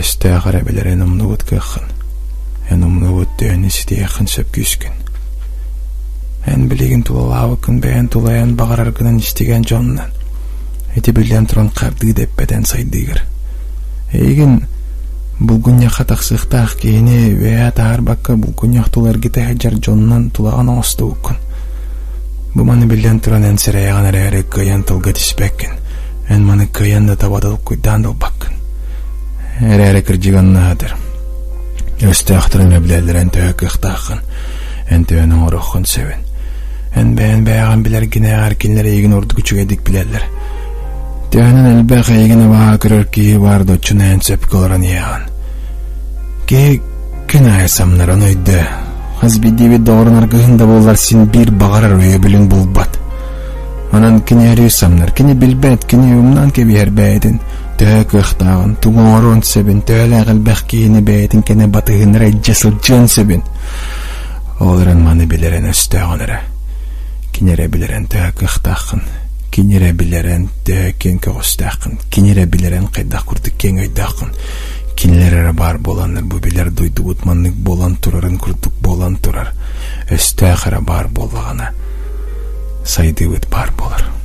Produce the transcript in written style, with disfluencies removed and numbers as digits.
Өстөөх эрэ билэрин умнубут кыаххын, эн умнубут төһөнү ситиэххин сөп күүскүн. Эн билигин тулалаабыккын бэйэн тулайан баҕараргынан истигэн дьонунан, ити биллэн туран хардыы дэппэтэн сайдыыгар. Эйигин булгунньахха тахсыахтаах киһини үөһэ таһаарбакка булгунньах тула эргитэ сылдьар дьонунан тулаҕын оҥостубуккун. Бу маны биллэн туран эн сэрэйэҕин эрээри кыайан тылга тиспэккин, эн маны кыайан да таба толкуйдаан да ылбаккын. Эрээри кырдьыганнаһатар. Өстөөхтөрүн өблээллэрин төһө кыахтааххын, эн төһөнү оҥоруоххун сөбүн. Эн бэйэн бэйэҕин билэргинээҕэр кинилэр эйигин ордук үчүгэйдик билэллэр. Төһөнөн элбэх эйигин абааһы көрөр киһи баар да оччону эн сөпкө олорон иһэҕин. Киһи күн аайы самнаран өйдөө. Хас биирдиибит доҕорун аргыһын да буоллар син биир баҕарар өйөбүлүн булбат. Онон кини өрүү самнар, кини билбэт, кини умнан кэбиһэр бэйэтин төһө кыахтааҕын, тугу оҥоруон сөбүн, төһөлөөх элбэх киһини бэйэтин кэнэ батыһыннара илдьэ сылдьыан сөбүн. Ол эрэн маны билэрин өстөөҕүн эрэ. Кини эрэ билэрин төһө кыахтааххын, кини эрэ билэрин төһө киэҥ көҕүстээххин, кини эрэ билэрин хайдах курдук киэҥ өйдөөххүн. Кинилэр эрэ баар буоланнар бу билэр дойдубут маннык буолан турарын курдук буолан турар. Өстөөх эрэ баар буоллаҕына сайдыыбыт баар буолар.